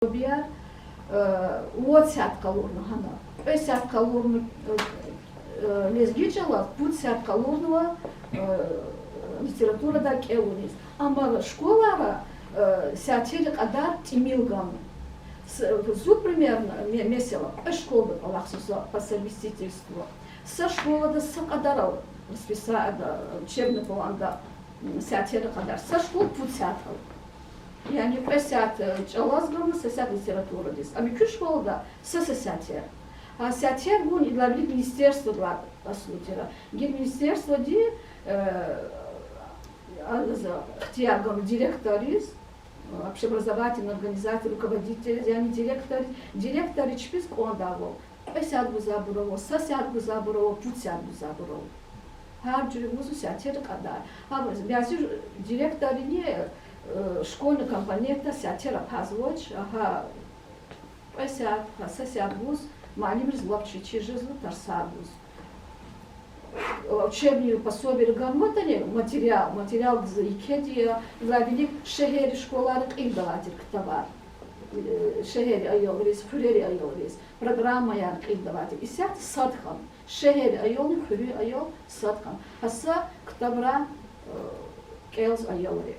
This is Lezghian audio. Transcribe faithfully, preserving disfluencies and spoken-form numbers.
пособияр, э, вад сят къалурна гьана, кьве сят къалурна, э, э, лезги чӀалаз, пуд сят къалурнава, э, литературада кӀелуниз. Амма школара, э, сятер кьадар тӀимил гана. С-, зун примерно, ме-, месела, кьве школада кӀвалахзава по совместительству. Са школада са кьадарал расписа-, учебный планда, м, сятер кьадар. Са школа пуд сятал. Яни кьве сят, э, чӀалаз гана, са сят литературадиз. Ам куь школада са-са сятер. А сятер гун ила вилик министерствода, по сути, ира. Гила министерстводи, э, а, за ихтияр гана директорриз, общеобразовательный организация руководитель, яни директор, директорри чпиз кӀандайвал, кьве сят гузвайбур ава, са сят гузвайбур ава, пуд сят гузвайбур ава. Гьар жуьре вузу сятер кьадар. Гьа бязи директоррини, э, школьный компонентда сятер акъвазвач, гьа кьве сят, гьа са сят гуз, муаллимриз лап чиз жезва тарсар гуз. Учебный пособияр ганватӀани, материал, материалдиз екеди я, ила вилик шегьеррин школайра кьилдавайтир ктабар. Э, шегьеррин аялриз, хуьрерин аялриз программаяр кьилдавайтир. Исятда сад хьана. Шегьеррин аялни хуьруьн аял сад хьана. Гьа са ктабра, э, кӀелзава аялри.